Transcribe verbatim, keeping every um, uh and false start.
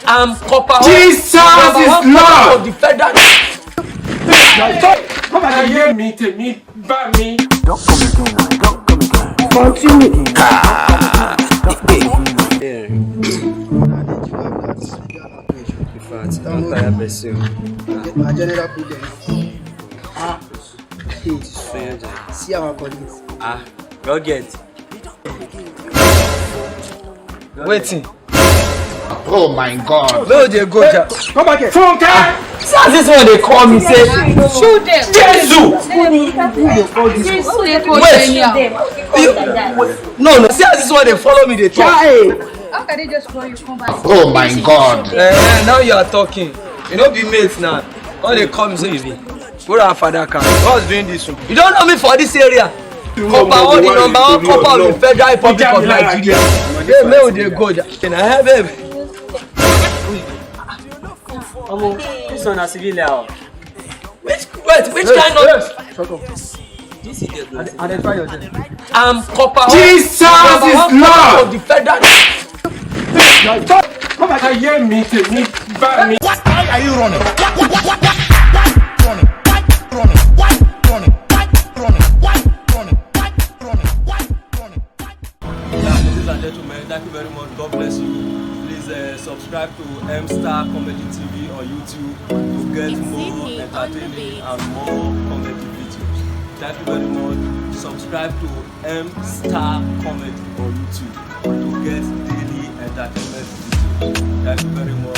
I'm Copper. Jesus is Lord. The federal. Come and hear me, take me, back me. Continue. In fact, I don't tire person. My general problem. Ah, see our colleagues. Ah, rugged. Wetin? Oh my God. No dey go ja. Come back here. Funke! See as this one dey call me say. Shoot them. Jesu. Who dey call you anyhow? No, no, see as this one dey follow me dey talk. How can they just call you come back? Oh my God. Eh, now you are talking. You no be mate now. All dey call me say you be. Who that father can? What's doing this one? You don't know me for this area. Copper, all the number one copper of the Federal Republic of Nigeria. Hey, me with the go. Can I have him? Omo, this one na civilian o. Which wait, which kind of Shut up. This is the Identify yourself. I'm Copper. Jesus is Number one Lord. Of the federal. Come and hear me, take me, back me. Why are you running? Why, why, why, why, why running? Why running? Why running? Why running? Why running? Why running? Why running? Yeah, ladies and gentlemen, thank you very much. God bless you. Please uh, subscribe to M Star Comedy T V on YouTube to get more entertaining and more comedy videos. Thank you very much. Subscribe to M Star Comedy on YouTube to get daily entertainment videos. Thank you very much.